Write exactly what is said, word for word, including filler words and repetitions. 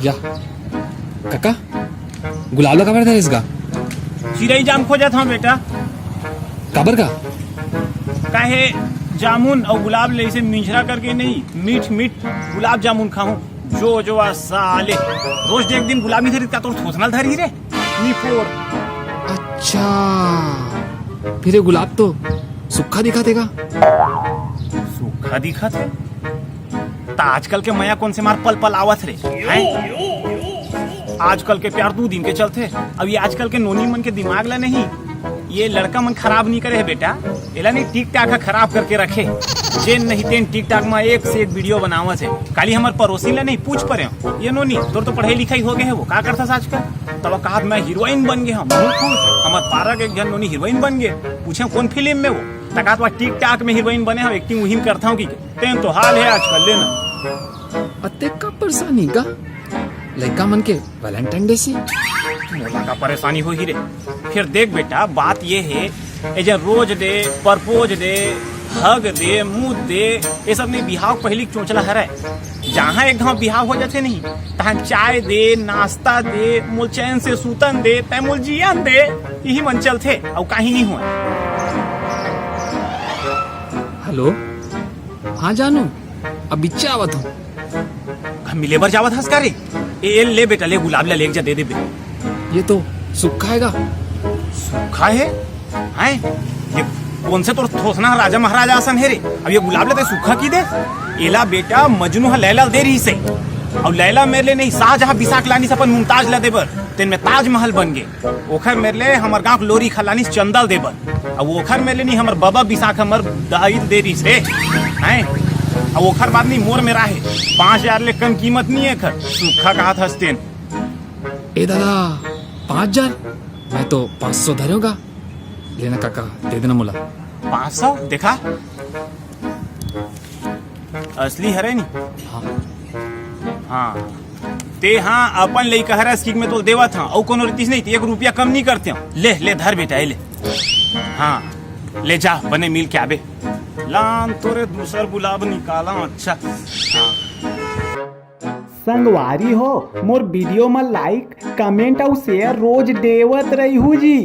या, काका, गुलाब ला काबर धरे हस गा? चिरई जाम खोजत हंव बेटा। काबर का? काहे, जामुन अउ गुलाब ले इसे मिंझरा करके नहीं, मीठ मीठ गुलाब जामुन खाहूं। जो जो आ साले, रोज एक दिन गुलाब नहीं धरी का तोर थोथना ल धरी रे। निपोर। अच्छा, फिर ये गुलाब तो सूखा दिखत हे गा। सूखा दिखत हे? त आजकल के मया कोन से मार पल पल आवत रे, हैं? आजकल के प्यार दू दिन के चलथे। अब ये आजकल के नोनी मन के दिमाग ला नहीं, ये लड़का मन खराब नहीं करे हे बेटा, एला नहीं, TikTok ह खराब करके रखे। जेन नहीं तेन TikTok म एक से एक video बनावत हे। काली हमर पड़ोसी ला नहीं पूछ परे हंव, ये नोनी, तोर तो पढ़ाई लिखाई हो गे हे, वो का करथस आजकल? तब कहत, मैं हीरोइन बन गे हंव, बहुत खुश। हमर पारा के एक झन नोनी हीरोइन बन गे। पूछे कोन फिल्म में वो? त कहत, वा TikTok में हीरोइन बने हंव, acting उही म करथंव कि। तेन तो हाल हे आजकल, लेना। अतेक का परेशानी गा? लइका मन के Valentine Day से? मोला का परेशानी होही रे? फिर देख बेटा, बात ये हे, ए जन rose day, propose day, hug day, मुद day, ये सब नहीं बिहाव पहिली के चोचला हरय। जहां एक घांव बिहाव हो जाथे नहीं, तहां चाय दे, नाश्ता दे, मोल चैन से सूतन दे, तै मोल जियन दे, इही मन चलथे, अउ काही नहीं होय। हेलो, हां जानू, अभी आवत हंव। का मिले बर जावत हस का रे? ए, ए, ले बेटा, ले गुलाब ला लेके जा, दे देबे। ये तो सूखा हे गा। सूखा हे? हैं? ये कोन से तोर थोथना राजा महाराजा असन हे रे? अब ये गुलाब ला तैं सूखा कहि दे? एला बेटा मजनू ह लैला ल दे रिहिस हे। अउ लैला मेर ले नहीं, शाहजहां बिसा के लानिस अपन मुमताज ला दे बर। तेन में ताजमहल बन गे। ओखर मेर ले हमर गांव के लोरिक ह लानिस चंदा ल दे बर। अउ ओखर मेर ले नहीं, हमर बबा बिसा के हमर दाई ल दे रिहिस हे। हैं? अउ ओखर बाद नहीं, मोर मेर आहे। पांच हजार ले कम कीमत नहीं हे एखर। सूखा कहत हस तेन। ए दादा, पांच हजार? मैं तो पांच सौ धरे हंव गा। लेना काका, दे देना मोला। पांच सौ? देखा। असली हरे नी? हां। हां। तें हा अपन लइका हरस कि मैं तोला देवत हंव, अउ कोनो रीतिस नहीं, त एक रुपया कम नहीं करतेंव। ले, ले, धर बेटा, ए ले। हां, ले जा, बने मिल के आबे। लान तोरे दूसर गुलाब निकाला, अच्छा। हां। संगवारी हो, मोर video म like, comment अउ share रोज देवत रहिहू जी।